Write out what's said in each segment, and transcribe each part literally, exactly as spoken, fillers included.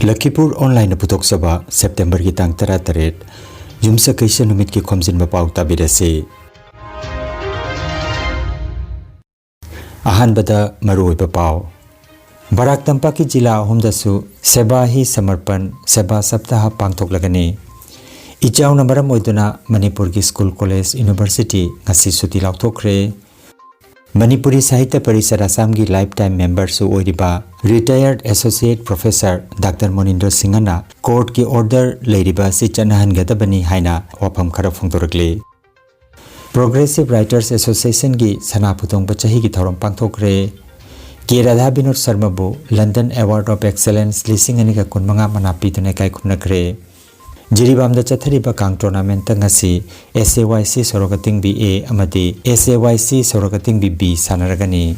ꯂꯈꯤꯄꯨꯔ ꯑꯣꯟꯂꯥꯏꯟꯅ ꯄꯨꯊꯣꯛꯆꯕ ꯁꯦꯞꯇꯦꯝꯕꯔꯒꯤ ꯇꯥꯡ ꯇꯔꯥꯇꯔꯦꯠ, ꯌꯨꯝꯁꯀꯩꯁ ꯅꯨꯃꯤꯠꯀꯤ ꯈꯣꯝꯖꯤꯟꯕ ꯄꯥꯎ ꯇꯥꯕꯤꯔꯁꯤ꯫ ꯑꯍꯥꯟꯕꯗ ꯃꯔꯨꯑꯣꯏꯕ ꯄꯥꯎ꯫ ꯕꯔꯥꯛ ꯇꯝꯄꯥꯛꯀꯤ ꯖꯤꯂꯥ ꯑꯍꯨꯝꯗꯁꯨ ꯁꯦꯕꯥ ꯍꯤ ꯁꯃꯔꯄꯟ, ꯁꯦꯕꯥ ꯁꯞꯇꯥꯍ ꯄꯥꯡꯊꯣꯛꯂꯒꯅꯤ꯫ ꯏꯆꯥꯎꯅ ꯃꯔꯝ ꯑꯣꯏꯗꯨꯅ ꯃꯅꯤꯄꯨꯔꯒꯤ ꯁ꯭ꯀꯨꯜ, ꯀꯣꯂꯦꯖ, ꯌꯨꯅꯤꯚꯔꯁꯤꯇꯤ ꯉꯁꯤ ꯁꯨꯇꯤ ꯂꯥꯎꯊꯣꯛꯈ꯭ꯔꯦ꯫ ꯃꯅꯤꯄꯨꯔꯤ ꯁꯥꯍꯤꯇ꯭ꯌ ꯄꯔꯤꯁꯠ ꯑꯁꯥꯝꯒꯤ ꯂꯥꯏꯐ ꯇꯥꯏꯝ ꯃꯦꯝꯕꯔꯁꯨ ꯑꯣꯏꯔꯤꯕ ꯔꯤꯇꯥꯌꯔꯗ ꯑꯦꯁꯣꯁꯤꯌꯦꯠ ꯄ꯭ꯔꯣꯐꯦꯁꯔ ꯗꯥꯛꯇꯔ ꯃꯣꯅꯤꯟꯗ꯭ꯔ ꯁꯤꯡꯍꯅ ꯀꯣꯔꯠꯀꯤ ꯑꯣꯔꯗꯔ ꯂꯩꯔꯤꯕ ꯑꯁꯤ ꯆꯠꯅꯍꯟꯒꯗꯕꯅꯤ ꯍꯥꯏꯅ ꯋꯥꯐꯝ ꯈꯔ ꯐꯣꯡꯗꯣꯔꯛꯂꯤ꯫ ꯄ꯭ꯔꯣꯒ꯭ꯔꯦꯁꯤꯚ ꯔꯥꯏꯇꯔꯁ ꯑꯦꯁꯣꯁꯤꯌꯦꯁꯟꯒꯤ ꯁꯅꯥ ꯐꯨꯗꯣꯡꯕ ꯆꯍꯤꯒꯤ ꯊꯧꯔꯝ ꯄꯥꯡꯊꯣꯛꯈ꯭ꯔꯦ꯫ ꯀꯦ Radha Vinod ꯁꯔꯃꯕꯨ London award of ꯑꯦꯛꯁꯦꯂꯦꯟꯁ ꯂꯤꯁꯤꯡ ꯑꯅꯤꯒ ꯀꯨꯟꯃꯉꯥ ꯃꯅꯥ ꯄꯤꯗꯨꯅ ꯏꯀꯥꯏ ꯈꯨꯝꯅꯈ꯭ꯔꯦ꯫ ꯖꯤꯔꯤꯕꯥꯝꯗ ꯆꯠꯊꯔꯤꯕ ꯀꯥꯡ ꯇꯣꯔꯅꯥꯃꯦꯟꯠꯇ ꯉꯁꯤ ꯑꯦꯁ ꯑꯦ ꯋꯥꯏ ꯁꯤ ꯁꯣꯔꯣꯛ ꯑꯇꯤꯡꯕꯤ ꯑꯦ ꯑꯃꯗꯤ ꯑꯦꯁ ꯑꯦ ꯋꯥꯏ ꯁꯤ ꯁꯣꯔꯣꯛ ꯑꯇꯤꯡꯕꯤ ꯕꯤ ꯁꯥꯟꯅꯔꯒꯅꯤ꯫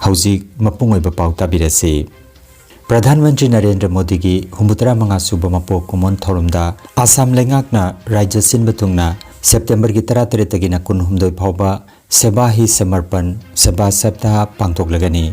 ꯍꯧꯖꯤꯛ ꯃꯄꯨꯡ ꯑꯣꯏꯕ ꯄꯥꯎ ꯇꯥꯕꯤꯔꯁꯤ꯫ ꯄ꯭ꯔꯙꯥꯟ ꯃꯟꯇ꯭ꯔꯤ ꯅꯔꯦꯟꯗ꯭ꯔ ꯃꯣꯗꯤꯒꯤ ꯍꯨꯝꯐꯨꯇꯔꯥ ꯃꯉꯥ ꯁꯨꯕ ꯃꯄꯣꯛ ꯀꯨꯝꯑꯣꯟ ꯊꯧꯔꯝꯗ ꯑꯁꯥꯝ ꯂꯩꯉꯥꯛꯅ ꯔꯥꯖ꯭ꯌ ꯁꯤꯟꯕ ꯊꯨꯡꯅ ꯁꯦꯞꯇꯦꯝꯕꯔꯒꯤ ꯇꯔꯥꯇꯔꯦꯠꯇꯒꯤꯅ ꯀꯨꯟꯍꯨꯝꯗꯣꯏ ꯐꯥꯎꯕ ꯁꯦꯕꯥ ꯍꯤ ꯁꯃꯔꯄꯟ, ꯁꯦꯕꯥ ꯁꯞꯇꯥꯍ ꯄꯥꯡꯊꯣꯛꯂꯒꯅꯤ꯫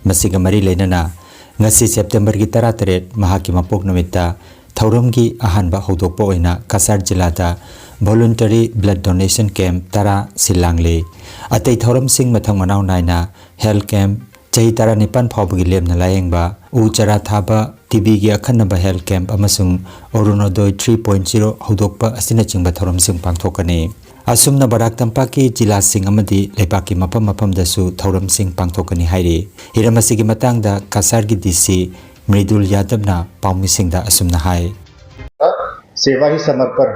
ꯃꯁꯤꯒ ꯃꯔꯤ ꯂꯩꯅꯅ ꯉꯁꯤ ꯁꯦꯞꯇꯦꯝꯕꯔꯒꯤ ꯇꯔꯥꯇꯔꯦꯠ, ꯃꯍꯥꯛꯀꯤ ꯃꯄꯣꯛ ꯅꯨꯃꯤꯠꯇ ꯊꯧꯔꯝꯒꯤ ꯑꯍꯥꯟꯕ ꯍꯧꯗꯣꯛꯄ ꯑꯣꯏꯅ ꯀꯁꯥꯔ ꯖꯤꯂꯥꯗ voluntary blood donation camp ꯇꯔꯥ ꯁꯤꯜ ꯂꯥꯡꯂꯤ꯫ ꯑꯇꯩ ꯊꯧꯔꯝꯁꯤꯡ ꯃꯊꯪ ꯃꯅꯥꯎ ꯅꯥꯏꯅ health camp, ꯆꯍꯤ ꯇꯔꯥꯅꯤꯄꯥꯟ ꯐꯥꯎꯕꯒꯤ ꯂꯦꯝꯅ ꯂꯥꯌꯦꯡꯕ, ꯎ ꯆꯥꯔꯥ ꯊꯥꯕ, ꯇꯤꯕꯤꯒꯤ ꯑꯈꯟꯅꯕ health camp ꯑꯃꯁꯨꯡ ꯑꯔꯨꯅꯣꯗꯣꯏ three point zero ꯍꯧꯗꯣꯛꯄ ꯑꯁꯤꯅꯆꯤꯡꯕ ꯊꯧꯔꯝꯁꯤꯡ ꯄꯥꯡꯊꯣꯛꯀꯅꯤ꯫ ꯑꯁꯨꯝꯅ ꯕꯔꯥꯛ ꯇꯝꯄꯥꯛꯀꯤ ꯖꯤꯂꯥꯁꯤꯡ ꯑꯃꯗꯤ ꯂꯩꯕꯥꯛꯀꯤ ꯃꯐꯝ ꯃꯐꯝꯗꯁꯨ ꯊꯧꯔꯝꯁꯤꯡ ꯄꯥꯡꯊꯣꯛꯀꯅꯤ ꯍꯥꯏꯔꯤ꯫ ꯍꯤꯔꯝ ꯑꯁꯤꯒꯤ ꯃꯇꯥꯡꯗ ꯀꯁꯥꯔꯒꯤ ꯗꯤ ꯁꯤ ꯃ꯭ꯔꯤꯗꯨꯜ ꯌꯥꯗꯕꯅ ꯄꯥꯎꯃꯤꯁꯤꯡꯗ ꯑꯁꯨꯝꯅ ꯍꯥꯏ꯫ सेवा ही समर्पण,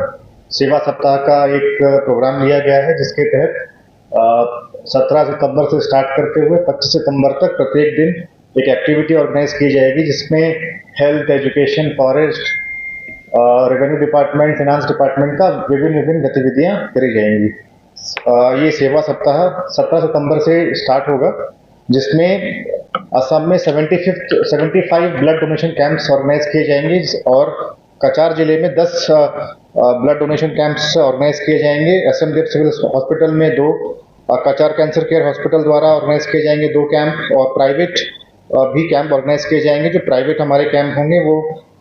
सेवा सप्ताह का एक प्रोग्राम लिया गया है, जिसके तहत सत्रह सितंबर से स्टार्ट करते हुए पच्चीस सितंबर तक प्रत्येक दिन एक एक्टिविटी ऑर्गेनाइज की जाएगी, जिसमें health, education, forest, revenue department, finance department का विभिन्न विभिन्न गतिविधियां करी जाएंगी। अ, ये सेवा सप्ताह सत्रह सितंबर से स्टार्ट होगा, जिसमें असम में seventy fifth seventy five blood donation camps organise किए जाएंगे और कचार जिले में दस ब्लड डोनेशन कैंप्स ऑर्गेनाइज किए जाएंगे। एसएमडीएफ सिविल हॉस्पिटल में दो, अ, कचार कैंसर केयर हॉस्पिटल द्वारा ऑर्गेनाइज किए जाएंगे दो कैंप, और प्राइवेट अ, भी कैंप ऑर्गेनाइज किए जाएंगे। जो प्राइवेट हमारे कैंप होंगे, वो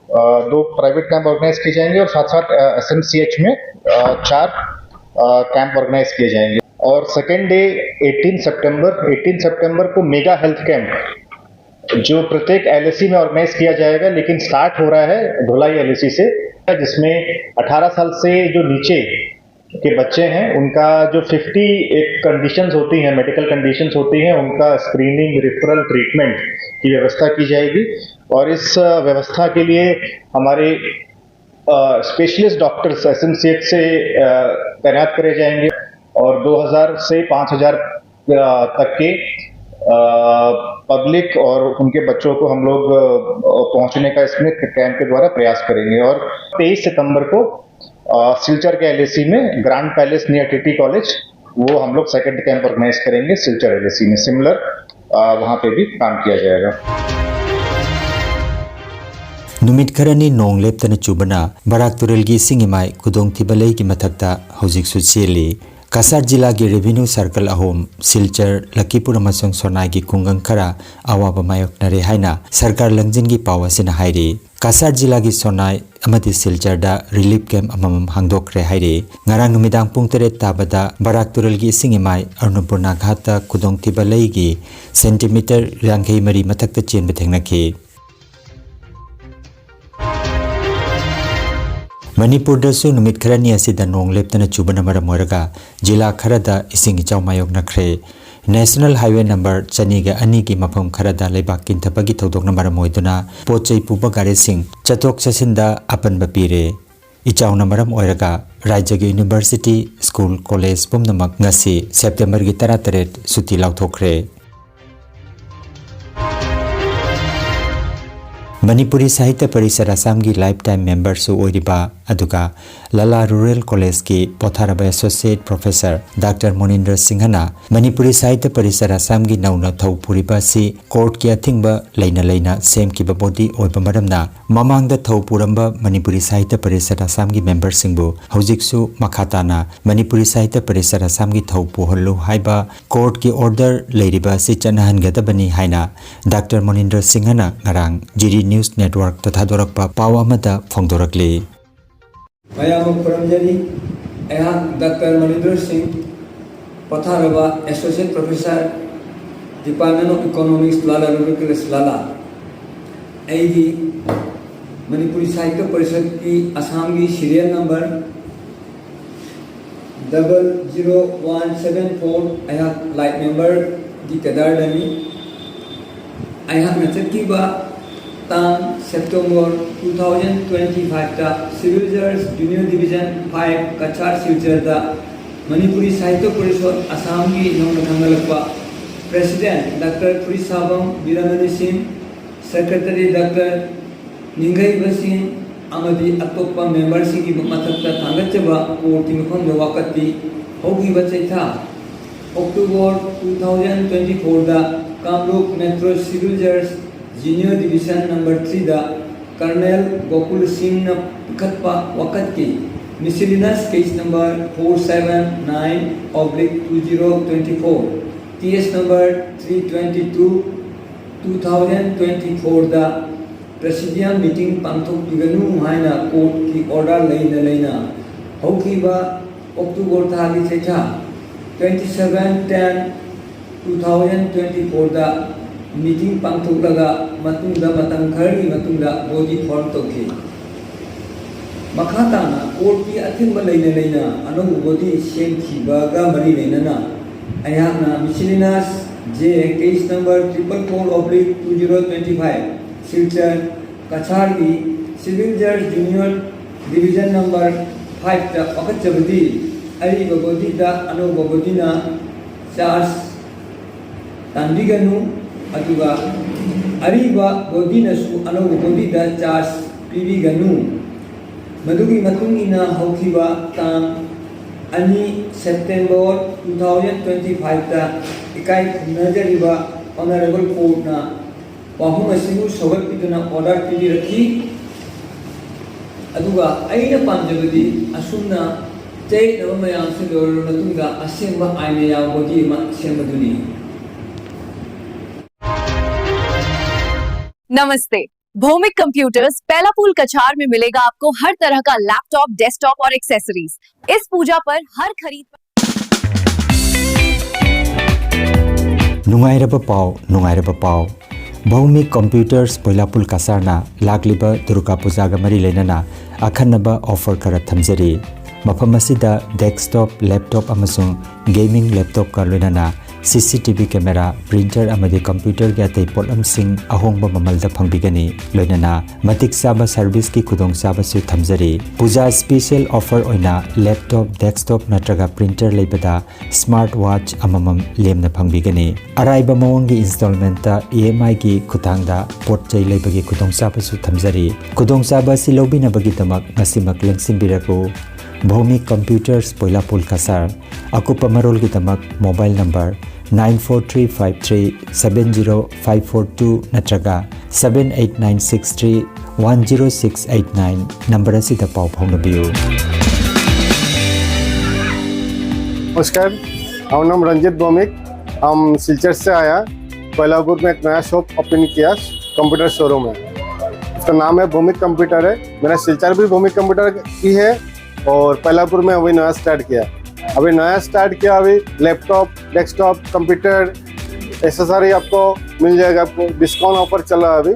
अ, दो प्राइवेट कैंप ऑर्गेनाइज किए जाएंगे और साथ साथ एस एम सी एच में अ, चार कैंप ऑर्गेनाइज किए जाएंगे। और सेकेंड डे, एटीन सितंबर, एटीन सितंबर को मेगा हेल्थ कैंप जो प्रत्येक एल ए सी में ऑर्गेनाइज किया जाएगा, लेकिन स्टार्ट हो रहा है धुलाई एल ए सी से, जिसमें अठारह साल से जो नीचे के बच्चे हैं, उनका जो फिफ्टी एक कंडीशंस होती हैं, मेडिकल कंडीशंस होती हैं, उनका स्क्रीनिंग, रिफरल, ट्रीटमेंट की व्यवस्था की जाएगी। और इस अ, व्यवस्था के लिए हमारे specialist doctors S M C H से अ, तैनात करे जाएंगे और दो हज़ार से पाँच हज़ार अ, तक के पब्लिक और उनके बच्चों को हम लोग अ, पहुंचने का इसमें कैंप के द्वारा प्रयास करेंगे। और तेईस सितंबर को अ, सिलचर के एल ए सी में, grand palace near T T college, वो हम लोग सेकंड कैंप ऑर्गेनाइज करेंगे सिलचर एल ए सी में। सिमिलर वहाँ पे भी काम किया जाएगा। ꯅꯨꯃꯤꯠ ꯈꯔꯅꯤ ꯅꯣꯡ ꯂꯦꯞꯇꯅ ꯆꯨꯕꯅ ꯕꯔꯥꯛ ꯇꯨꯔꯦꯜꯒꯤ ꯏꯁꯤꯡ ꯏꯃꯥꯏ ꯈꯨꯗꯣꯡꯊꯤꯕ ꯂꯩꯒꯤ ꯃꯊꯛꯇ ꯍꯧꯖꯤꯛꯁꯨ ꯆꯦꯜꯂꯤ꯫ ꯀꯁꯥꯔ ꯖꯤꯂꯥꯒꯤ ꯔꯦꯚꯤꯅ꯭ꯌꯨ ꯁꯔꯀꯜ ꯑꯍꯨꯝ, ꯁꯤꯜꯆꯔ, ꯂꯈꯤꯄꯨꯔ ꯑꯃꯁꯨꯡ ꯁꯣꯅꯥꯏꯒꯤ ꯈꯨꯡꯒꯪ ꯈꯔ ꯑꯋꯥꯕ ꯃꯥꯌꯣꯛꯅꯔꯦ ꯍꯥꯏꯅ ꯁꯔꯀꯥꯔ ꯂꯪꯖꯤꯟꯒꯤ ꯄꯥꯎ ꯑꯁꯤꯅ ꯍꯥꯏꯔꯤ꯫ ꯀꯁꯥꯔ ꯖꯤꯂꯥꯒꯤ ꯁꯣꯅꯥꯏ ꯑꯃꯗꯤ ꯁꯤꯜꯆꯔꯗ ꯔꯤꯂꯤꯐ ꯀꯦꯝꯞ ꯑꯃꯃꯝ ꯍꯥꯡꯗꯣꯛꯈ꯭ꯔꯦ ꯍꯥꯏꯔꯤ꯫ ꯉꯔꯥꯡ ꯅꯨꯃꯤꯗꯥꯡ ꯄꯨꯡ ꯇꯔꯦꯠ ꯇꯥꯕꯗ ꯕꯔꯥꯛ ꯇꯨꯔꯦꯜꯒꯤ ꯏꯁꯤꯡ ꯏꯃꯥꯏ ꯑꯟꯅꯄꯨꯔꯅꯥ ꯘꯥꯠꯇ ꯈꯨꯗꯣꯡꯊꯤꯕ ꯂꯩꯒꯤ ꯁꯦꯟꯇꯤꯃꯤꯇꯔ ꯌꯥꯡꯈꯩ ꯃꯔꯤ ꯃꯊꯛꯇ ꯆꯦꯟꯕ ꯊꯦꯡꯅꯈꯤ꯫ ꯃꯅꯤꯄꯨꯔꯗꯁꯨ ꯅꯨꯃꯤꯠ ꯈꯔꯅꯤ ꯑꯁꯤꯗ ꯅꯣꯡ ꯂꯦꯞꯇꯅ ꯆꯨꯕꯅ ꯃꯔꯝ ꯑꯣꯏꯔꯒ ꯖꯤꯂꯥ ꯈꯔꯗ ꯏꯁꯤꯡ ꯏꯆꯥꯎ ꯃꯥꯌꯣꯛꯅꯈ꯭ꯔꯦ꯫ ꯅꯦꯁꯅꯦꯜ ꯍꯥꯏꯋꯦ ꯅꯝꯕꯔ ꯆꯅꯤꯒ ꯑꯅꯤꯒꯤ ꯃꯐꯝ ꯈꯔꯗ ꯂꯩꯕꯥꯛ ꯀꯤꯟꯊꯕꯒꯤ ꯊꯧꯗꯣꯛꯅ ꯃꯔꯝ ꯑꯣꯏꯗꯨꯅ ꯄꯣꯠ ꯆꯩ ꯄꯨꯕ ꯒꯥꯔꯤꯁꯤꯡ ꯆꯠꯊꯣꯛ ꯆꯠꯁꯤꯟꯗ ꯑꯄꯟꯕ ꯄꯤꯔꯦ꯫ ꯏꯆꯥꯎꯅ ꯃꯔꯝ ꯑꯣꯏꯔꯒ ꯔꯥꯖ꯭ꯌꯒꯤ ꯌꯨꯅꯤꯚꯔꯁꯤꯇꯤ, ꯁ꯭ꯀꯨꯜ, ꯀꯣꯂꯦꯖ ꯄꯨꯝꯅꯃꯛ ꯉꯁꯤ ꯁꯦꯞꯇꯦꯝꯕꯔꯒꯤ ꯇꯔꯥꯇꯔꯦꯠ ꯁꯨꯇꯤ ꯂꯥꯎꯊꯣꯛꯈ꯭ꯔꯦ꯫ ꯃꯅꯤꯄꯨꯔꯤ ꯁꯥꯍꯤꯇ꯭ꯌ ꯄꯔꯤꯁꯠ ꯑꯁꯥꯝꯒꯤ ꯂꯥꯏꯐ ꯇꯥꯏꯝ ꯃꯦꯝꯕꯔꯁꯨ ꯑꯣꯏꯔꯤꯕ ꯑꯗꯨꯒ ꯂꯂꯥ ꯔꯨꯔꯦꯜ ꯀꯣꯂꯦꯖꯀꯤ ꯄꯣꯊꯥꯔꯕ ꯑꯦꯁꯣꯁꯤꯌꯦꯠ ꯄ꯭ꯔꯣꯐꯦꯁꯔ ꯗꯥꯛꯇꯔ ꯃꯣꯅꯤꯟꯗ꯭ꯔ ꯁꯤꯡꯍꯅ ꯃꯅꯤꯄꯨꯔꯤ ꯁꯥꯍꯤꯇ꯭ꯌ ꯄꯔꯤꯁꯠ ꯑꯁꯥꯝꯒꯤ ꯅꯧꯅ ꯊꯧ ꯄꯨꯔꯤꯕ ꯑꯁꯤ ꯀꯣꯔꯠꯀꯤ ꯑꯊꯤꯡꯕ ꯂꯩꯅ ꯂꯩꯅ ꯁꯦꯝꯈꯤꯕ ꯕꯣꯗꯤ ꯑꯣꯏꯕ ꯃꯔꯝꯅ ꯃꯃꯥꯡꯗ ꯊꯧ ꯄꯨꯔꯝꯕ ꯃꯅꯤꯄꯨꯔꯤ ꯁꯥꯍꯤꯇ꯭ꯌ ꯄꯔꯤꯁꯠ ꯑꯁꯥꯝꯒꯤ ꯃꯦꯝꯕꯔꯁꯤꯡꯕꯨ ꯍꯧꯖꯤꯛꯁꯨ ꯃꯈꯥ ꯇꯥꯅ ꯃꯅꯤꯄꯨꯔꯤ ꯁꯥꯍꯤꯇ꯭ꯌ ꯄꯔꯤꯁꯠ ꯑꯁꯥꯝꯒꯤ ꯊꯧ ꯄꯨꯍꯜꯂꯨ ꯍꯥꯏꯕ ꯀꯣꯔꯠꯀꯤ ꯑꯣꯔꯗꯔ ꯂꯩꯔꯤꯕ ꯑꯁꯤ ꯆꯠꯅꯍꯟꯒꯗꯕꯅꯤ ꯍꯥꯏꯅ ꯗꯥꯛꯇꯔ ꯃꯣꯅꯤꯟꯗ꯭ꯔ ꯁꯤꯡꯍꯅ ꯉꯔꯥꯡ ꯖꯤ ꯗꯤ ꯅ꯭ꯌꯨꯁ ꯅꯦꯠꯋꯥꯔꯛꯇ ꯊꯥꯗꯣꯔꯛꯄ ꯄꯥꯎ ꯑꯃꯗ ꯐꯣꯡꯗꯣꯔꯛꯂꯤ꯫ ꯃꯌꯥꯝꯕꯨ ꯈꯨꯔꯨꯝꯖꯔꯤ꯫ ꯑꯩꯍꯥꯛ ꯗꯥꯛꯇꯔ ꯃꯅꯤꯟꯗ꯭ꯔ ꯁꯤꯡ, ꯄꯣꯊꯥꯔꯕ associate professor, department of economics, Lala rural college, Lala. ꯑꯩꯒꯤ ꯃꯅꯤꯄꯨꯔꯤ ꯁꯥꯍꯤꯇ꯭ꯌ ꯄꯔꯤꯁꯠꯀꯤ ꯑꯁꯥꯝꯒꯤ serial number double zero one seven four, ꯑꯩꯍꯥꯛ ꯂꯥꯏꯐ ꯃꯦꯝꯕꯔꯒꯤ ꯀꯦꯗꯔꯗꯅꯤ꯫ ꯑꯩꯍꯥꯛꯅ ꯆꯠꯈꯤꯕ ꯇꯥꯡ ꯁꯦꯞꯇꯦꯝꯕꯔ two thousand twenty fiveꯇ civil judge junior division five, Cachar, ꯁꯤꯜꯆꯔꯗ ꯃꯅꯤꯄꯨꯔꯤ ꯁꯥꯍꯤꯇ꯭ꯌ ꯄꯔꯤꯁꯠ ꯑꯁꯥꯝꯒꯤ ꯅꯧꯅ ꯊꯥꯡꯒꯠꯂꯛꯄ ꯄ꯭ꯔꯦꯁꯤꯗꯦꯟꯠ ꯗꯥꯛꯇꯔ ꯐꯨꯔꯤꯁꯥꯕꯝ ꯕꯤꯔꯃꯅꯤ ꯁꯤꯡ, ꯁꯦꯀ꯭ꯔꯦꯇꯔꯤ ꯗꯥꯛꯇꯔ ꯅꯤꯡꯒꯩꯕ ꯁꯤꯡ ꯑꯃꯗꯤ ꯑꯇꯣꯞꯄ ꯃꯦꯝꯕꯔꯁꯤꯡꯒꯤ ꯃꯊꯛꯇ ꯊꯥꯡꯒꯠꯆꯕ ꯀꯣꯔꯠꯀꯤ ꯃꯐꯝꯗ ꯋꯥꯀꯠꯄꯤ꯫ ꯍꯧꯈꯤꯕ ꯆꯩꯊꯥ ꯑꯣꯛꯇꯣꯕꯔ two thousand twenty fourꯗ Kamrup metro civil judge junior division number threeꯗ ꯀꯔꯅꯦꯜ ꯒꯣꯀꯨꯜ ꯁꯤꯡꯅ ꯄꯤꯈꯠꯄ ꯋꯥꯀꯠꯀꯤ miscellaneous case number four seven nine oblique two zero twenty four, T S number three twenty two, two thousand twenty fourꯗ presidium meeting ꯄꯥꯡꯊꯣꯛꯄꯤꯒꯅꯨ ꯍꯥꯏꯅ ꯀꯣꯔꯠꯀꯤ order ꯂꯩꯅ ꯂꯩꯅ ꯍꯧꯈꯤꯕ ꯑꯣꯛꯇꯣꯕꯔ ꯊꯥꯒꯤ ꯆꯩꯊꯥ twenty seven ten two thousand twenty fourꯗ ꯃꯤꯇꯤꯡ ꯄꯥꯡꯊꯣꯛꯂꯒ ꯃꯇꯨꯡꯗ ꯃꯇꯝ ꯈꯔꯒꯤ ꯃꯇꯨꯡꯗ ꯕꯣꯗꯤ ꯐꯣꯔꯝ ꯇꯧꯈꯤ꯫ ꯃꯈꯥ ꯇꯥꯅ ꯀꯣꯔꯠꯀꯤ ꯑꯊꯤꯡꯕ ꯂꯩꯅ ꯂꯩꯅ ꯑꯅꯧꯕ ꯕꯣꯗꯤ ꯁꯦꯝꯈꯤꯕꯒ ꯃꯔꯤ ꯂꯩꯅꯅ ꯑꯩꯍꯥꯛꯅ miscellaneous J case number triple four oblique two zero twenty five, Silchar ꯀꯆꯥꯔꯒꯤ civil judge junior division number fiveꯇ ꯋꯥꯀꯠꯆꯕꯗꯤ ꯑꯔꯤꯕ ꯕꯣꯗꯤꯗ ꯑꯅꯧꯕ ꯕꯣꯗꯤꯅ ꯆꯥꯔꯖ ꯇꯥꯟꯕꯤꯒꯅꯨ, ꯑꯗꯨꯒ ꯑꯔꯤꯕ ꯕꯣꯗꯤꯅꯁꯨ ꯑꯅꯧꯕ ꯕꯣꯗꯤꯗ ꯆꯥꯔꯖ ꯄꯤꯕꯤꯒꯅꯨ꯫ ꯃꯗꯨꯒꯤ ꯃꯇꯨꯡ ꯏꯟꯅ ꯍꯧꯈꯤꯕ ꯇꯥꯡ ꯑꯅꯤ ꯁꯦꯞꯇꯦꯝꯕꯔ ꯇꯨ ꯊꯥꯎꯖꯟ ꯇ꯭ꯋꯦꯟꯇꯤ ꯐꯥꯏꯚꯇ ꯏꯀꯥꯏ ꯈꯨꯝꯅꯖꯔꯤꯕ ꯑꯣꯅꯔꯦꯕꯜ ꯀꯣꯔꯠꯅ ꯋꯥꯐꯝ ꯑꯁꯤꯕꯨ ꯁꯧꯒꯠꯄꯤꯗꯨꯅ ꯑꯣꯔꯗꯔ ꯄꯤꯕꯤꯔꯛꯈꯤ꯫ ꯑꯗꯨꯒ ꯑꯩꯅ ꯄꯥꯝꯖꯕꯗꯤ ꯑꯁꯨꯝꯅ ꯆꯌꯦꯠꯅꯕ ꯃꯌꯥꯝꯁꯤ ꯂꯣꯏꯔꯕ ꯃꯇꯨꯡꯗ ꯑꯁꯦꯡꯕ ꯑꯥꯏꯟꯅ ꯌꯥꯕ ꯕꯣꯗꯤ ꯑꯃ ꯁꯦꯝꯕꯗꯨꯅꯤ꯫ नमस्ते। भौमिक कंप्यूटर्स पैलापुल कछार में मिलेगा आपको हर तरह का लैपटॉप, डेस्कटॉप और एक्सेसरीज। इस पूजा पर हर खरीद पर ꯅꯨꯡꯉꯥꯏꯔꯕ ꯄꯥꯎ, ꯅꯨꯡꯉꯥꯏꯔꯕ ꯄꯥꯎ꯫ ꯚꯧꯃꯤꯛ ꯀꯝꯄ꯭ꯌꯨꯇꯔꯁ ꯄꯣꯏꯂꯥꯄꯨꯜ ꯀꯁꯥꯔꯅ ꯂꯥꯛꯂꯤꯕ ꯗꯨꯔꯒꯥ ꯄꯨꯖꯥꯒ ꯃꯔꯤ ꯂꯩꯅꯅ ꯑꯈꯟꯅꯕ ꯑꯣꯐꯔ ꯈꯔ ꯊꯝꯖꯔꯤ꯫ ꯃꯐꯝ ꯑꯁꯤꯗ ꯗꯦꯁꯛꯇꯣꯞ, ꯂꯦꯞꯇꯣꯞ ꯑꯃꯁꯨꯡ ꯒꯦꯃꯤꯡ ꯂꯦꯞꯇꯣꯞꯀ ꯂꯣꯏꯅꯅ ꯁꯤ C T V camera, printer ꯑꯃꯗꯤ ꯀꯝꯄ꯭ꯌꯨꯇꯔꯒꯤ ꯑꯇꯩ ꯄꯣꯠꯂꯝꯁꯤꯡ ꯑꯍꯣꯡꯕ ꯃꯃꯜꯗ ꯐꯪꯕꯤꯒꯅꯤ꯫ ꯂꯣꯏꯅꯅ ꯃꯇꯤꯛ ꯆꯥꯕ ꯁꯔꯚꯤꯁꯀꯤ ꯈꯨꯗꯣꯡꯆꯥꯕꯁꯨ ꯊꯝꯖꯔꯤ꯫ ꯄꯨꯖꯥ ꯁ꯭ꯄꯦꯁꯤꯌꯦꯜ ꯑꯣꯐꯔ ꯑꯣꯏꯅ ꯂꯦꯞꯇꯣꯞ, ꯗꯦꯁꯛꯇꯣꯞ ꯅꯠꯇ꯭ꯔꯒ ꯄ꯭ꯔꯤꯟꯇꯔ ꯂꯩꯕꯗ ꯁ꯭ꯃꯥꯔꯠ ꯋꯥꯆ ꯑꯃꯃꯝ ꯂꯦꯝꯅ ꯐꯪꯕꯤꯒꯅꯤ꯫ ꯑꯔꯥꯏꯕ ꯃꯑꯣꯡꯒꯤ ꯏꯟꯁꯇꯣꯜꯃꯦꯟꯇ ꯏ ꯑꯦꯝ ꯑꯥꯏꯒꯤ ꯈꯨꯠꯊꯥꯡꯗ ꯄꯣꯠ ꯆꯩ ꯂꯩꯕꯒꯤ ꯈꯨꯗꯣꯡꯆꯥꯕꯁꯨ ꯊꯝꯖꯔꯤ꯫ ꯈꯨꯗꯣꯡꯆꯥꯕ ꯑꯁꯤ ꯂꯧꯕꯤꯅꯕꯒꯤꯗꯃꯛ ꯉꯁꯤꯃꯛ ꯂꯦꯡꯁꯤꯟꯕꯤꯔꯛꯎ꯫ ꯚꯧꯃꯤꯛ ꯀꯝꯄ꯭ꯌꯨꯇꯔꯁ, ꯄꯣꯏꯂꯥꯄꯨꯜ ꯀꯁꯥꯔ꯫ ꯑꯀꯨꯞꯄ ꯃꯔꯣꯜꯒꯤꯗꯃꯛ mobile number nine four three five three seven zero five four two ꯅꯠꯇ꯭ꯔꯒ seven eight nine six three one zero six eight nine number ꯑꯁꯤꯗ ꯄꯥꯎ ꯐꯥꯎꯅꯕꯤꯌꯨ꯫ नमस्कार, हमारा नाम रंजीत भौमिक। हम सिलचर से आया। कोयलापुर में एक नया शॉप ओपन किया, कंप्यूटर शोरूम है। उसका नाम है भौमिक कंप्यूटर है। मेरा सिलचर भी भौमिक कंप्यूटर ही है और कोयलापुर में अभी नया स्टार्ट किया। अभी नया स्टार्ट किया, अभी लैपटॉप, डेस्कटॉप, कंप्यूटर, एसेसरी आपको मिल जाएगा। आपको डिस्काउंट ऑफर चल रहा है अभी।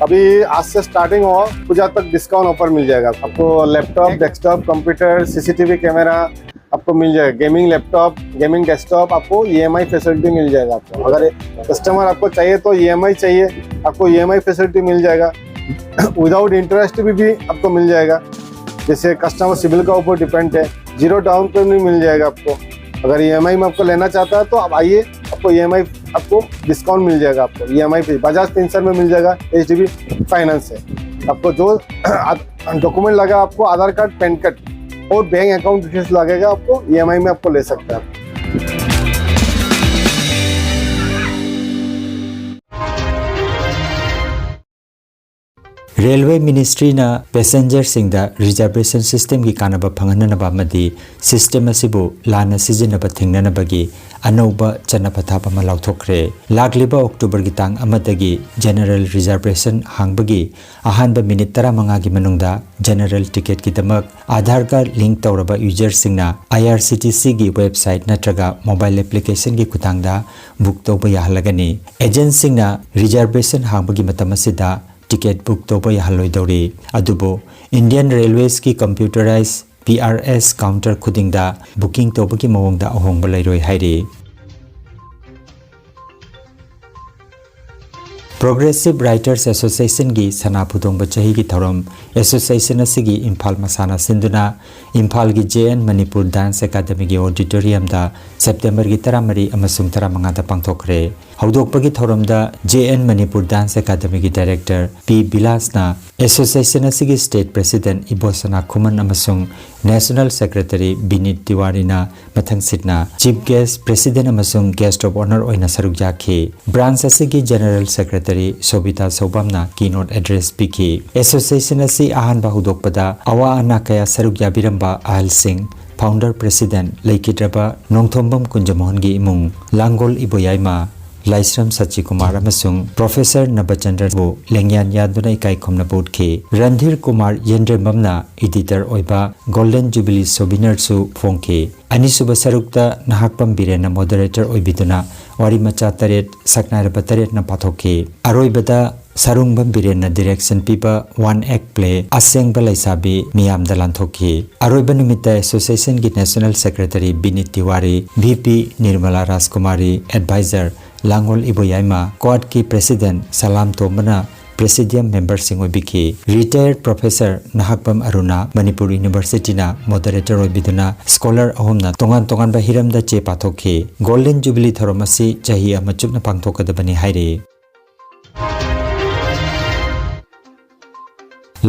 अभी आज से स्टार्टिंग हुआ, पूजा तक डिस्काउंट ऑफर मिल जाएगा आपको। Laptop, desktop, computer, CCTV camera आपको मिल जाएगा। गेमिंग लैपटॉप, गेमिंग डेस्कटॉप आपको ईएमआई फैसिलिटी मिल जाएगा आपको। अगर कस्टमर आपको चाहिए तो ईएमआई चाहिए, आपको ईएमआई फैसिलिटी मिल जाएगा। विदाउट इंटरेस्ट भी, भी आपको मिल जाएगा। जैसे कस्टमर सिविल का ऊपर डिपेंड है, जीरो डाउन पेमेंट भी मिल जाएगा आपको। अगर ईएमआई में आपको लेना चाहता है तो आप आइए, आपको ईएमआई आपको डिस्काउंट मिल जाएगा, आपको ईएमआई पे बजाज फिंसर्व में मिल जाएगा, एचडीबी फाइनेंस है। आपको जो डॉक्यूमेंट लगा, आपको आधार कार्ड, पैन कार्ड और बैंक अकाउंट डिटेल्स लगेगा, आपको ईएमआई में आपको ले सकते हैं आप। ꯔꯦꯜꯋꯦ ꯃꯤꯅꯤꯁꯇ꯭ꯔꯤꯅ ꯄꯦꯁꯦꯟꯖꯔꯁꯤꯡꯗ ꯔꯤꯖꯔꯕꯦꯁꯟ ꯁꯤꯁꯇꯦꯝꯒꯤ ꯀꯥꯟꯅꯕ ꯐꯪꯍꯟꯅꯅꯕ ꯑꯃꯗꯤ ꯁꯤꯁꯇꯦꯝ ꯑꯁꯤꯕꯨ ꯂꯥꯟꯅ ꯁꯤꯖꯤꯟꯅꯕ ꯊꯤꯡꯅꯅꯕꯒꯤ ꯑꯅꯧꯕ ꯆꯠꯅ ꯄꯊꯥꯞ ꯑꯃ ꯂꯥꯎꯊꯣꯛꯈ꯭ꯔꯦ꯫ ꯂꯥꯛꯂꯤꯕ ꯑꯣꯛꯇꯣꯕꯔꯒꯤ ꯇꯥꯡ ꯑꯃꯗꯒꯤ ꯖꯦꯅꯔꯦꯜ ꯔꯤꯖꯔꯕꯦꯁꯟ ꯍꯥꯡꯕꯒꯤ ꯑꯍꯥꯟꯕ ꯃꯤꯅꯤꯠ ꯇꯔꯥꯃꯉꯥꯒꯤ ꯃꯅꯨꯡꯗ ꯖꯦꯅꯔꯦꯜ ꯇꯤꯀꯦꯠꯀꯤꯗꯃꯛ ꯑꯥꯙꯥꯔꯒ ꯂꯤꯡꯛ ꯇꯧꯔꯕ ꯌꯨꯖꯔꯁꯤꯡꯅ ꯑꯥꯏ ꯑꯥꯔ ꯁꯤ ꯇꯤ ꯁꯤꯒꯤ ꯋꯦꯕꯁꯥꯏꯠ ꯅꯠꯇ꯭ꯔꯒ ꯃꯣꯕꯥꯏꯜ ꯑꯦꯄ꯭ꯂꯤꯀꯦꯁꯟꯒꯤ ꯈꯨꯠꯊꯥꯡꯗ ꯕꯨꯛ ꯇꯧꯕ ꯌꯥꯍꯜꯂꯒꯅꯤ꯫ ꯑꯦꯖꯦꯟꯠꯁꯤꯡꯅ ꯔꯤꯖꯔꯕꯦꯁꯟ ꯍꯥꯡꯕꯒꯤ ꯃꯇꯝ ꯑꯁꯤꯗ ꯇꯤꯀꯦꯠ ꯕꯨꯛ ꯇꯧꯕ ꯌꯥꯍꯜꯂꯣꯏꯗꯧꯔꯤ꯫ ꯑꯗꯨꯕꯨ ꯏꯟꯗꯤꯌꯟ ꯔꯦꯜꯋꯦꯁꯀꯤ ꯀꯝꯄ꯭ꯌꯨꯇꯔꯥꯏꯖ ꯄꯤ ꯑꯥꯔ ꯑꯦꯁ ꯀꯥꯎꯟꯇꯔ ꯈꯨꯗꯤꯡꯗ ꯕꯨꯀꯤꯡ ꯇꯧꯕꯒꯤ ꯃꯑꯣꯡꯗ ꯑꯍꯣꯡꯕ ꯂꯩꯔꯣꯏ ꯍꯥꯏꯔꯤ꯫ ꯄ꯭ꯔꯣꯒ꯭ꯔꯦꯁꯤꯚ ꯔꯥꯏꯇꯔꯁ ꯑꯦꯁꯣꯁꯤꯌꯦꯁꯟꯒꯤ ꯁꯅꯥ ꯐꯨꯗꯣꯡꯕ ꯆꯍꯤꯒꯤ ꯊꯧꯔꯝ ꯑꯦꯁꯣꯁꯤꯌꯦꯁꯟ ꯑꯁꯤꯒꯤ ꯏꯝꯐꯥꯜ ꯃꯁꯥꯟꯅ ꯁꯤꯟꯗꯨꯅ ꯏꯝꯐꯥꯜꯒꯤ ꯖꯦ ꯑꯦꯟ ꯃꯅꯤꯄꯨꯔ ꯗꯥꯟꯁ ꯑꯦꯀꯥꯗꯃꯤꯒꯤ ꯑꯣꯗꯤꯇꯣꯔꯤꯌꯝꯗ ꯁꯦꯞꯇꯦꯝꯕꯔꯒꯤ ꯇꯔꯥꯃꯔꯤ ꯑꯃꯁꯨꯡ ꯇꯔꯥꯃꯉꯥꯗ ꯄꯥꯡꯊꯣꯛꯈ꯭ꯔꯦ꯫ ꯍꯧꯗꯣꯛꯄꯒꯤ ꯊꯧꯔꯝꯗ ꯖꯦ ꯑꯦꯟ ꯃꯅꯤꯄꯨꯔ ꯗꯥꯟꯁ ꯑꯦꯀꯥꯗꯃꯤꯒꯤ ꯗꯥꯏꯔꯦꯛꯇꯔ ꯄꯤ ꯕꯤꯂꯥꯁꯅ ꯑꯦꯁꯣꯁꯤꯌꯦꯁꯟ ꯑꯁꯤꯒꯤ ꯁ꯭ꯇꯦꯠ ꯄ꯭ꯔꯦꯁꯤꯗꯦꯟꯠ ꯏꯕꯣꯁꯅꯥ ꯈꯨꯃꯟ ꯑꯃꯁꯨꯡ ꯅꯦꯁꯅꯦꯜ ꯁꯦꯀ꯭ꯔꯦꯇꯔꯤ ꯕꯤꯅꯤꯠ ꯇꯤꯋꯥꯔꯤꯅ ꯃꯊꯪꯁꯤꯠꯅ ꯆꯤꯐ ꯒꯦꯁ꯭ꯠ, ꯄ꯭ꯔꯦꯁꯤꯗꯦꯟꯠ ꯑꯃꯁꯨꯡ ꯒꯦꯁ꯭ꯠ ꯑꯣꯐ ꯑꯣꯅꯔ ꯑꯣꯏꯅ ꯁꯔꯨꯛ ꯌꯥꯈꯤ꯫ ꯕ꯭ꯔꯥꯟꯆ ꯑꯁꯤꯒꯤ ꯖꯦꯅꯔꯦꯜ ꯁꯦꯀ꯭ꯔꯦꯇꯔꯤ ꯁꯣꯕꯤꯇꯥ ꯁꯧꯕꯥꯝꯅ ꯀꯤꯅꯣꯠ ꯑꯦꯗ꯭ꯔꯦꯁ ꯄꯤꯈꯤ꯫ ꯑꯦꯁꯣꯁꯤꯌꯦꯁꯟ ꯑꯁꯤ ꯑꯍꯥꯟꯕ ꯍꯧꯗꯣꯛꯄꯗ ꯑꯋꯥ ꯑꯅꯥ ꯀꯌꯥ ꯁꯔꯨꯛ ꯌꯥꯕꯤꯔꯝꯕ ꯑꯍꯜꯁꯤꯡ, ꯐꯥꯎꯟꯗꯔ ꯄ꯭ꯔꯦꯁꯤꯗꯦꯟꯠ ꯂꯩꯈꯤꯗ꯭ꯔꯕ ꯅꯣꯡꯊꯣꯝꯕꯝ ꯀꯨꯟꯖꯃꯣꯍꯟꯒꯤ ꯏꯃꯨꯡ, ꯂꯥꯡꯒꯣꯜ ꯏꯕꯣꯌꯥꯏꯃ, ꯂꯥꯏꯁ꯭ꯔꯝ ꯁꯆꯤꯀꯨꯃꯥꯔ ꯑꯃꯁꯨꯡ ꯄ꯭ꯔꯣꯐꯦꯁꯔ ꯅꯕꯆꯟꯗ꯭ꯔꯕꯨ ꯂꯦꯡꯌꯥꯟ ꯌꯥꯟꯗꯨꯅ ꯏꯀꯥꯏ ꯈꯨꯝꯅꯕ ꯎꯠꯈꯤ꯫ ꯔꯟꯙꯤꯔ ꯀꯨꯃꯥꯔ ꯌꯦꯟꯗ꯭ꯔꯦꯝꯕꯝꯅ ꯏꯗꯤꯇꯔ ꯑꯣꯏꯕ ꯒꯣꯜꯗꯟ ꯖꯨꯕꯤꯂꯤ ꯁꯣꯚꯤꯅꯔꯁꯨ ꯐꯣꯡꯈꯤ꯫ ꯑꯅꯤꯁꯨꯕ ꯁꯔꯨꯛꯇ ꯅꯍꯥꯛꯄꯝ ꯕꯤꯔꯦꯟꯅ ꯃꯣꯗꯔꯦꯇꯔ ꯑꯣꯏꯕꯤꯗꯨꯅ ꯋꯥꯔꯤ ꯃꯆꯥ ꯇꯔꯦꯠ, ꯁꯛꯅꯥꯏꯔꯕ ꯇꯔꯦꯠꯅ ꯄꯥꯊꯣꯛꯈꯤ꯫ ꯑꯔꯣꯏꯕꯗ ꯁꯥꯔꯨꯡꯕꯝ ꯕꯤꯔꯦꯟꯅ ꯗꯤꯔꯦꯛꯁꯟ ꯄꯤꯕ ꯋꯥꯟ ꯑꯦꯛ ꯄ꯭ꯂꯦ ꯑꯁꯦꯡꯕ ꯂꯩꯁꯥꯕꯤ ꯃꯤꯌꯥꯝꯗ ꯂꯥꯟꯊꯣꯛꯈꯤ꯫ ꯑꯔꯣꯏꯕ ꯅꯨꯃꯤꯠꯇ ꯑꯦꯁꯣꯁꯤꯌꯦꯁꯟꯒꯤ national secretary Binit Tiwari, V P Nirmala Rajkumari, adviser Langol Iboyaima, ꯀ꯭ꯋꯥꯗꯀꯤ ꯄ꯭ꯔꯦꯁꯤꯗꯦꯟꯠ ꯁꯂꯥꯝ ꯇꯣꯝꯕꯅ Presidium memberꯁꯤꯡ ꯑꯣꯏꯕꯤꯈꯤ꯫ Retired Professor ꯅꯍꯥꯛꯄꯝ ꯑꯔꯨꯅꯥ, ꯃꯅꯤꯄꯨꯔ Universityꯅ moderator ꯑꯣꯏꯕꯤꯗꯨꯅ scholar ꯑꯍꯨꯝꯅ ꯇꯣꯉꯥꯟ ꯇꯣꯉꯥꯟꯕ ꯍꯤꯔꯝꯗ ꯆꯦ ꯄꯥꯊꯣꯛꯈꯤ꯫ Golden Jubilee ꯊꯧꯔꯝ ꯑꯁꯤ ꯆꯍꯤ ꯑꯃ ꯆꯨꯞꯅ ꯄꯥꯡꯊꯣꯛꯀꯗꯕꯅꯤ ꯍꯥꯏꯔꯤ꯫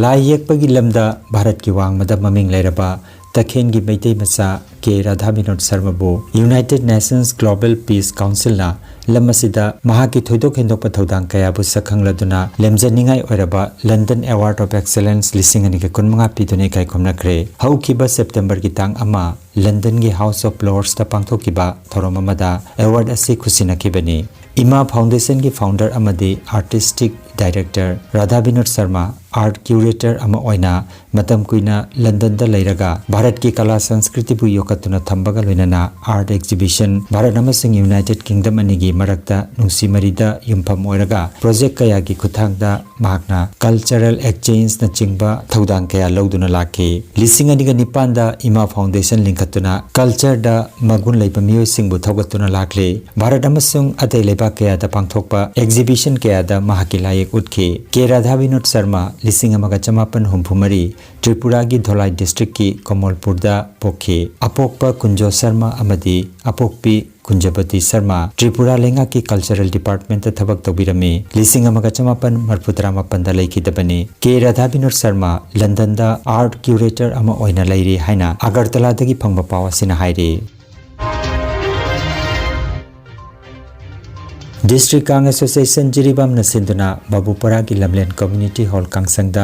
ꯂꯥꯏ ꯌꯦꯛꯄꯒꯤ ꯂꯝꯗ ꯚꯥꯔꯠꯀꯤ ꯋꯥꯡꯃꯗ ꯃꯃꯤꯡ ꯂꯩꯔꯕ ꯇꯈꯦꯜꯒꯤ ꯃꯩꯇꯩ ꯃꯆꯥ ꯀꯦ ꯔꯥꯙꯥꯕꯤꯅꯣꯗ ꯁꯔꯃꯕꯨ United Nations Global Peace Councilꯅ ꯂꯝ ꯑꯁꯤꯗ ꯃꯍꯥꯛꯀꯤ ꯊꯣꯏꯗꯣꯛ ꯍꯦꯟꯗꯣꯛꯄ ꯊꯧꯗꯥꯡ ꯀꯌꯥꯕꯨ ꯁꯛꯈꯪꯂꯗꯨꯅ ꯂꯦꯝꯖꯅꯤꯡꯉꯥꯏ ꯑꯣꯏꯔꯕ London Award of Excellence ꯂꯤꯁꯤꯡ ꯑꯅꯤꯒ ꯀꯨꯟꯃꯉꯥ ꯄꯤꯗꯨꯅ ꯏꯀꯥꯏ ꯈꯨꯝꯅꯈ꯭ꯔꯦ꯫ ꯍꯧꯈꯤꯕ Septemberꯒꯤ ꯇꯥꯡ ꯑꯃ Londonꯒꯤ House of Lordsꯇ ꯄꯥꯡꯊꯣꯛꯈꯤꯕ ꯊꯧꯔꯝ ꯑꯃꯗ award ꯑꯁꯤ ꯈꯨꯠꯁꯤꯟꯅꯈꯤꯕꯅꯤ꯫ ꯏꯃꯥ Foundationꯒꯤ founder ꯑꯃꯗꯤ artistic director ꯔꯥꯙꯥꯕꯤꯅꯣꯗ Sharma art curator ꯑꯃ ꯑꯣꯏꯅ ꯃꯇꯝ ꯀꯨꯏꯅ ꯂꯟꯗꯟꯗ ꯂꯩꯔꯒ ꯚꯥꯔꯠꯀꯤ ꯀꯂꯥ ꯁꯪꯁꯀ꯭ꯔꯤꯇꯤꯕꯨ ꯌꯣꯛꯈꯠꯇꯨꯅ ꯊꯝꯕꯒ ꯂꯣꯏꯅꯅ art exhibition, ꯚꯥꯔꯠ ꯑꯃꯁꯨꯡ United Kingdom ꯑꯅꯤꯒꯤ ꯃꯔꯛꯇ ꯅꯨꯡꯁꯤ ꯃꯔꯤꯗ ꯌꯨꯝꯐꯝ ꯑꯣꯏꯔꯒ project ꯀꯌꯥꯒꯤ ꯈꯨꯠꯊꯥꯡꯗ ꯃꯍꯥꯛꯅ cultural exchangeꯅꯆꯤꯡꯕ ꯊꯧꯗꯥꯡ ꯀꯌꯥ ꯂꯧꯗꯨꯅ ꯂꯥꯛꯈꯤ꯫ ꯂꯤꯁꯤꯡ ꯑꯅꯤꯒ ꯅꯤꯄꯥꯟꯗ ꯏꯃꯥ Foundation ꯂꯤꯡꯈꯠꯇꯨꯅ cultureꯗ ꯃꯒꯨꯟ ꯂꯩꯕ ꯃꯤꯑꯣꯏꯁꯤꯡꯕꯨ ꯊꯧꯒꯠꯇꯨꯅ ꯂꯥꯛꯂꯤ꯫ ꯚꯥꯔꯠ ꯑꯃꯁꯨꯡ ꯑꯇꯩ ꯂꯩꯕꯥꯛ ꯀꯌꯥꯗ ꯄꯥꯡꯊꯣꯛꯄ exhibition ꯀꯌꯥꯗ ꯃꯍꯥꯛꯀꯤ ꯂꯥꯏꯌꯦꯛ ꯎꯠꯈꯤ꯫ ꯀꯦ ꯔꯥꯙꯥꯕꯤꯅꯣꯗ ꯁꯔꯃ ꯂꯤꯁꯤꯡ ꯑꯃꯒ ꯆꯃꯥꯄꯟ ꯍꯨꯝꯐꯨ ꯃꯔꯤ ꯇ꯭ꯔꯤꯄꯨꯔꯥꯒꯤ ꯙꯣꯂꯥꯏ districtꯀꯤ ꯀꯃꯜꯄꯨꯔꯗ ꯄꯣꯛꯈꯤ꯫ ꯑꯄꯣꯛꯄ ꯀꯨꯟꯖꯣ ꯁꯔꯃ ꯑꯃꯗꯤ ꯑꯄꯣꯛꯄꯤ ꯀꯨꯟꯖꯕꯇꯤ ꯁꯔꯃ ꯇ꯭ꯔꯤꯄꯨꯔꯥ ꯂꯩꯉꯥꯛꯀꯤ cultural departmentꯇ ꯊꯕꯛ ꯇꯧꯕꯤꯔꯝꯃꯤ꯫ ꯂꯤꯁꯤꯡ ꯑꯃꯒ ꯆꯃꯥꯄꯟ ꯃꯔꯤꯐꯨ ꯇꯔꯥꯃꯥꯄꯟꯗ ꯂꯩꯈꯤꯗꯕꯅꯤ꯫ ꯀꯦ ꯔꯥꯙꯥꯕꯤꯅꯣꯗ ꯁꯔꯃ ꯂꯟꯗꯟꯗ art curator ꯑꯃ ꯑꯣꯏꯅ ꯂꯩꯔꯤ ꯍꯥꯏꯅ ꯑꯒꯔꯇꯂꯥꯗꯒꯤ ꯐꯪꯕ ꯄꯥꯎ ꯑꯁꯤꯅ ꯍꯥꯏꯔꯤ꯫ District Kang Association ꯖꯤꯔꯤꯕꯥꯝꯅ ꯁꯤꯟꯗꯨꯅ ꯕꯥꯕꯨꯄꯔꯥꯒꯤ ꯂꯝꯂꯦꯟ Community Hall ꯀꯥꯡꯁꯪꯗ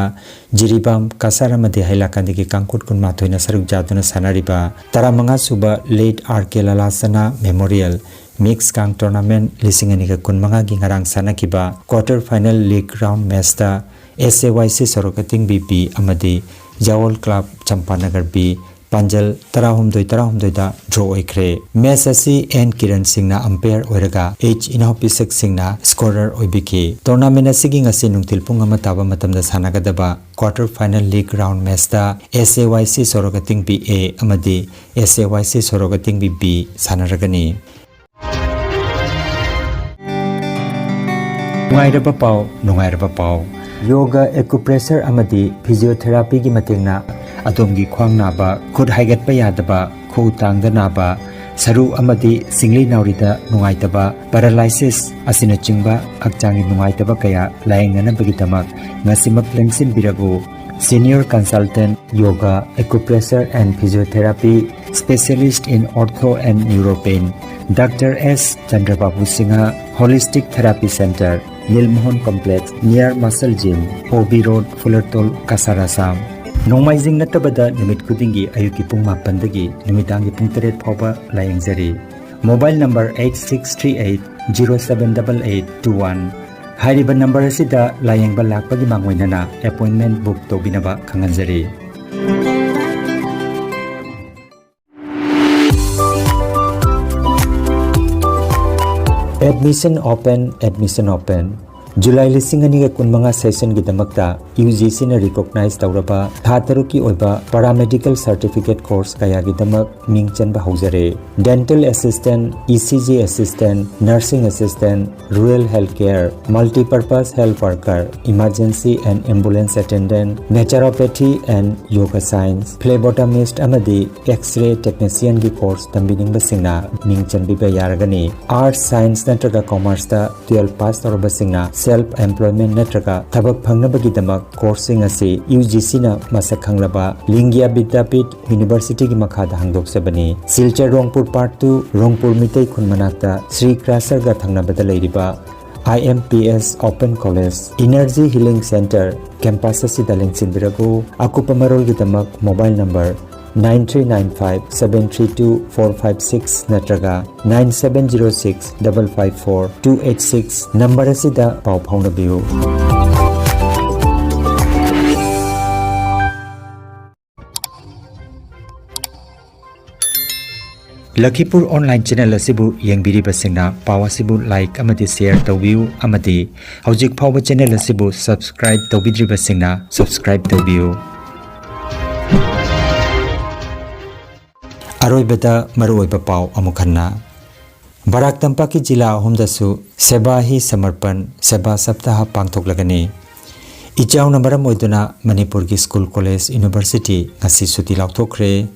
ꯖꯤꯔꯤꯕꯥꯝ, ꯀꯁꯥꯔ ꯑꯃꯗꯤ ꯍꯩꯂꯥꯀꯟꯗꯒꯤ ꯀꯥꯡꯈꯨꯠ ꯀꯨꯟꯃꯥꯊꯣꯏꯅ ꯁꯔꯨꯛ ꯌꯥꯗꯨꯅ ꯁꯥꯟꯅꯔꯤꯕ ꯇꯔꯥꯃꯉꯥ ꯁꯨꯕ Late R K Lalasana Memorial Mix Kang Tournament ꯂꯤꯁꯤꯡ ꯑꯅꯤꯒ ꯀꯨꯟꯃꯉꯥꯒꯤ ꯉꯔꯥꯡ ꯁꯥꯟꯅꯈꯤꯕ quarter final league round matchꯇ S A Y C ꯁꯣꯔꯣꯛ ꯑꯇꯤꯡꯕꯤ B ꯑꯃꯗꯤ ꯌꯥꯋꯣꯜ Club ꯆꯝꯄꯥꯅꯒꯔ B ꯄꯥꯟꯖꯜ ꯇꯔꯥꯍꯨꯝꯗꯣꯏ ꯇꯔꯥꯍꯨꯝꯗꯣꯏꯗ draw ꯑꯣꯏꯈ꯭ꯔꯦ꯫ Match ꯑꯁꯤ N ꯀꯤꯔꯟ ꯁꯤꯡꯅ umpire ꯑꯣꯏꯔꯒ H ꯏꯅꯥꯎꯄꯤꯁꯛ ꯁꯤꯡꯅ scorer ꯑꯣꯏꯕꯤꯈꯤ꯫ Tournament ꯑꯁꯤꯒꯤ ꯉꯁꯤ ꯅꯨꯡꯊꯤꯜ ꯄꯨꯡ ꯑꯃ ꯇꯥꯕ ꯃꯇꯝꯗ ꯁꯥꯟꯅꯒꯗꯕ quarter final league round matchꯇ S A Y C ꯁꯣꯔꯣꯛ ꯑꯇꯤꯡꯕꯤ A ꯑꯃꯗꯤ S A Y C ꯁꯣꯔꯣꯛ ꯑꯇꯤꯡꯕꯤ B ꯁꯥꯟꯅꯔꯒꯅꯤ꯫ ꯅꯨꯡꯉꯥꯏꯔꯕ ꯄꯥꯎ, ꯅꯨꯡꯉꯥꯏꯔꯕ ꯄꯥꯎ꯫ ꯌꯣꯒ, ꯑꯦꯀꯨꯄ꯭ꯔꯦꯁꯔ ꯑꯃꯗꯤ ꯐꯤꯖꯤꯑꯣꯊꯦꯔꯥꯄꯤꯒꯤ ꯃꯇꯦꯡꯅ ꯑꯗꯣꯝꯒꯤ ꯈ꯭ꯋꯥꯡ ꯅꯥꯕ, ꯈꯨꯠ ꯍꯥꯏꯒꯠꯄ ꯌꯥꯗꯕ, ꯈꯨꯎ ꯇꯥꯡꯗ ꯅꯥꯕ, ꯁꯔꯨ ꯑꯃꯗꯤ ꯁꯤꯡꯂꯤ ꯅꯥꯎꯔꯤꯗ ꯅꯨꯡꯉꯥꯏꯇꯕ, ꯄꯦꯔꯥꯂꯥꯏꯁꯤꯁ ꯑꯁꯤꯅꯆꯤꯡꯕ ꯍꯛꯆꯥꯡꯒꯤ ꯅꯨꯡꯉꯥꯏꯇꯕ ꯀꯌꯥ ꯂꯥꯌꯦꯡꯅꯅꯕꯒꯤꯗꯃꯛ ꯉꯁꯤꯃꯛ ꯂꯦꯡꯁꯤꯟꯕꯤꯔꯛꯎ꯫ Senior Consultant, Yoga, Acupressure and Physiotherapy, Specialist in Ortho and Neuropain, Doctor S Chandrababu Singha, Holistic Therapy Center, Nilmohan Complex, near Muscle Gym, O B Road, Fulartol, Cachar, Assam꯫ ꯅꯣꯡꯃꯥꯏꯖꯤꯡ ꯅꯠꯇꯕꯗ ꯅꯨꯃꯤꯠ ꯈꯨꯗꯤꯡꯒꯤ ꯑꯌꯨꯛꯀꯤ ꯄꯨꯡ ꯃꯥꯄꯟꯗꯒꯤ ꯅꯨꯃꯤꯗꯥꯡꯒꯤ ꯄꯨꯡ ꯇꯔꯦꯠ ꯐꯥꯎꯕ ꯂꯥꯌꯦꯡꯖꯔꯤ꯫ Mobile number eight six three eight zero seven double eight two one꯫ ꯍꯥꯏꯔꯤꯕ ꯅꯝꯕꯔ ꯑꯁꯤꯗ ꯂꯥꯌꯦꯡꯕ ꯂꯥꯛꯄꯒꯤ ꯃꯥꯡꯑꯣꯏꯅꯅ ꯑꯦꯄꯣꯏꯟꯃꯦꯟ ꯕꯨꯛ ꯇꯧꯕꯤꯅꯕ ꯈꯪꯍꯟꯖꯔꯤ꯫ Admission open, admission open꯫ July ꯂꯤꯁꯤꯡ ꯑꯅꯤꯒ ꯀꯨꯟꯃꯉꯥ ꯁꯦꯁꯟꯒꯤꯗꯃꯛꯇ ꯌꯨ ꯖꯤ ꯁꯤꯅ ꯔꯤꯀꯣꯒꯅꯥꯏꯖ ꯇꯧꯔꯕ ꯊꯥ ꯇꯔꯨꯛꯀꯤ ꯑꯣꯏꯕ ꯄꯦꯔꯥꯃꯦꯗꯤꯀꯦꯜ ꯁꯔꯇꯤꯐꯤꯀꯦꯠ ꯀꯣꯔꯁ ꯀꯌꯥꯒꯤꯗꯃꯛ ꯃꯤꯡ ꯆꯟꯕ ꯍꯧꯖꯔꯦ꯫ Dental Assistant, E C G Assistant, Nursing Assistant, Rural Health Care, Multipurpose Health Worker, Emergency and Ambulance Attendant, Naturopathy and Yoga Science, Phlebotomist ꯑꯃꯗꯤ X-ray Technicianꯒꯤ ꯀꯣꯔꯁ ꯇꯝꯕꯤꯅꯤꯡꯕꯁꯤꯡꯅ ꯃꯤꯡ ꯆꯟꯕꯤꯕ ꯌꯥꯔꯒꯅꯤ꯫ ꯑꯥꯔꯠꯁ, ꯁꯥꯏꯟꯁ ꯅꯠꯇ꯭ꯔꯒ ꯀꯣꯃꯔꯁꯇ ꯇꯨꯌꯦꯜꯐ ꯄꯥꯁ ꯇꯧꯔꯕꯁꯤꯡꯅ ꯁꯦꯜꯐ ꯑꯦꯝꯄ꯭ꯂꯣꯏꯃꯦꯟ ꯅꯠꯇ꯭ꯔꯒ ꯊꯕꯛ ꯐꯪꯅꯕꯒꯤꯗꯃꯛ ꯀꯣꯔꯁꯁꯤꯡ ꯑꯁꯤ ꯌꯨ ꯖꯤ ꯁꯤꯅ ꯃꯁꯛ ꯈꯪꯂꯕ ꯂꯤꯡꯒ꯭ꯌꯥ ꯕꯤꯗ꯭ꯌꯥꯄꯤꯊ ꯌꯨꯅꯤꯚꯔꯁꯤꯇꯤꯒꯤ ꯃꯈꯥꯗ ꯍꯥꯡꯗꯣꯛꯆꯕꯅꯤ꯫ ꯁꯤꯜꯆꯔ ꯔꯣꯡꯄꯨꯔ ꯄꯥꯔꯠ ꯇꯨ, ꯔꯣꯡꯄꯨꯔ ꯃꯤꯇꯩ ꯈꯨꯟ ꯃꯅꯥꯛꯇ ꯁ꯭ꯔꯤ ꯀ꯭ꯔꯥꯁꯔꯒ ꯊꯪꯅꯕꯗ ꯂꯩꯔꯤꯕ I M P S Open College Energy Healing Center campus ꯑꯁꯤꯗ ꯂꯦꯡꯁꯤꯟꯕꯤꯔꯛꯎ꯫ ꯑꯀꯨꯞꯄ ꯃꯔꯣꯜꯒꯤꯗꯃꯛ mobile number nine three nine five seven three two four five six ꯅꯠꯇ꯭ꯔꯒ nine seven zero six double five four two eight six number ꯑꯁꯤꯗ ꯄꯥꯎ ꯐꯥꯎꯅꯕꯤꯌꯨ꯫ ꯂꯈꯤꯄꯨꯔ online channel ꯑꯁꯤꯕꯨ ꯌꯦꯡꯕꯤꯔꯤꯕꯁꯤꯡꯅ ꯄꯥꯎ ꯑꯁꯤꯕꯨ ꯂꯥꯏꯛ ꯑꯃꯗꯤ ꯁꯦꯌꯔ ꯇꯧꯕꯤꯌꯨ ꯑꯃꯗꯤ ꯍꯧꯖꯤꯛ ꯐꯥꯎꯕ ꯆꯦꯅꯦꯜ ꯑꯁꯤꯕꯨ ꯁꯕꯁꯀ꯭ꯔꯥꯏꯕ ꯇꯧꯕꯤꯗ꯭ꯔꯤꯕꯁꯤꯡꯅ ꯁꯕꯁꯀ꯭ꯔꯥꯏꯕ ꯇꯧꯕꯤꯌꯨ꯫ ꯑꯔꯣꯏꯕꯗ ꯃꯔꯨꯑꯣꯏꯕ ꯄꯥꯎ ꯑꯃꯨꯛ ꯍꯟꯅ꯫ ꯕꯔꯥꯛ ꯇꯝꯄꯥꯛꯀꯤ ꯖꯤꯂꯥ ꯑꯍꯨꯝꯗꯁꯨ ꯁꯦꯕꯥ ꯍꯤ ꯁꯃꯔꯄꯟ, ꯁꯦꯕꯥ ꯁꯞꯇꯥꯍ ꯄꯥꯡꯊꯣꯛꯂꯒꯅꯤ꯫ ꯏꯆꯥꯎꯅ ꯃꯔꯝ ꯑꯣꯏꯗꯨꯅ ꯃꯅꯤꯄꯨꯔꯒꯤ ꯁ꯭ꯀꯨꯜ, ꯀꯣꯂꯦꯖ, ꯌꯨꯅꯤꯚꯔꯁꯤꯇꯤ ꯉꯁꯤ ꯁꯨꯇꯤ ꯂꯥꯎꯊꯣꯛꯈ꯭ꯔꯦ꯫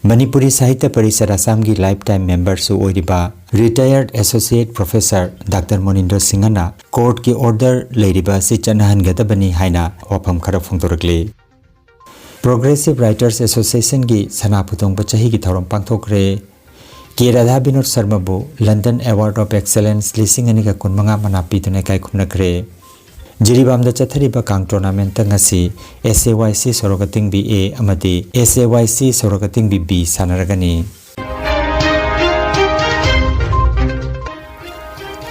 ꯃꯅꯤꯄꯨꯔꯤ ꯁꯥꯍꯤꯇ꯭ꯌ ꯄꯔꯤꯁꯠ ꯑꯁꯥꯝꯒꯤ ꯂꯥꯏꯐ ꯇꯥꯏꯝ ꯃꯦꯝꯕꯔꯁꯨ ꯑꯣꯏꯔꯤꯕ ꯔꯤꯇꯥꯌꯔꯗ ꯑꯦꯁꯣꯁꯤꯌꯦꯠ ꯄ꯭ꯔꯣꯐꯦꯁꯔ ꯗꯥꯛꯇꯔ ꯃꯣꯅꯤꯟꯗ꯭ꯔꯣ ꯁꯤꯡꯍꯅ ꯀꯣꯔꯠꯀꯤ ꯑꯣꯔꯗꯔ ꯂꯩꯔꯤꯕ ꯑꯁꯤ ꯆꯠꯅꯍꯟꯒꯗꯕꯅꯤ ꯍꯥꯏꯅ ꯋꯥꯐꯝ ꯈꯔ ꯐꯣꯡꯗꯣꯔꯛꯂꯤ꯫ ꯄ꯭ꯔꯣꯒ꯭ꯔꯦꯁꯤꯚ ꯔꯥꯏꯇꯔꯁ ꯑꯦꯁꯣꯁꯤꯌꯦꯁꯟꯒꯤ ꯁꯅꯥ ꯐꯨꯗꯣꯡꯕ ꯆꯍꯤꯒꯤ ꯊꯧꯔꯝ ꯄꯥꯡꯊꯣꯛꯈ꯭ꯔꯦ꯫ ꯀꯦ Radha Vinod ꯁꯔꯃꯕꯨ London award of ꯑꯦꯛꯁꯦꯂꯦꯟꯁ ꯂꯤꯁꯤꯡ ꯑꯅꯤꯒ ꯀꯨꯟꯃꯉꯥ ꯃꯅꯥ ꯄꯤꯗꯨꯅ ꯏꯀꯥꯏ ꯈꯨꯝꯅꯈ꯭ꯔꯦ꯫ ꯖꯤꯔꯤꯕꯥꯝꯗ ꯆꯠꯊꯔꯤꯕ ꯀꯥꯡ ꯇꯣꯔꯅꯥꯃꯦꯟꯠꯇ ꯉꯁꯤ ꯑꯦꯁ ꯑꯦ ꯋꯥꯏ ꯁꯤ ꯁꯣꯔꯣꯒ ꯇꯤꯡꯕꯤ ꯑꯦ ꯑꯃꯗꯤ ꯑꯦꯁ ꯑꯦ ꯋꯥꯏ ꯁꯤ ꯁꯣꯔꯣꯒ ꯇꯤꯡꯕꯤ ꯕꯤ ꯁꯥꯟꯅꯔꯒꯅꯤ꯫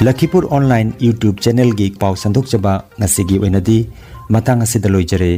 ꯂꯈꯤꯄꯨꯔ ꯑꯣꯟꯂꯥꯏꯟ YouTube ꯆꯦꯅꯦꯜꯒꯤ ꯄꯥꯎ ꯁꯟꯗꯣꯛꯆꯕ ꯉꯁꯤꯒꯤ ꯑꯣꯏꯅꯗꯤ ꯃꯇꯥꯡ ꯑꯁꯤꯗ ꯂꯣꯏꯖꯔꯦ꯫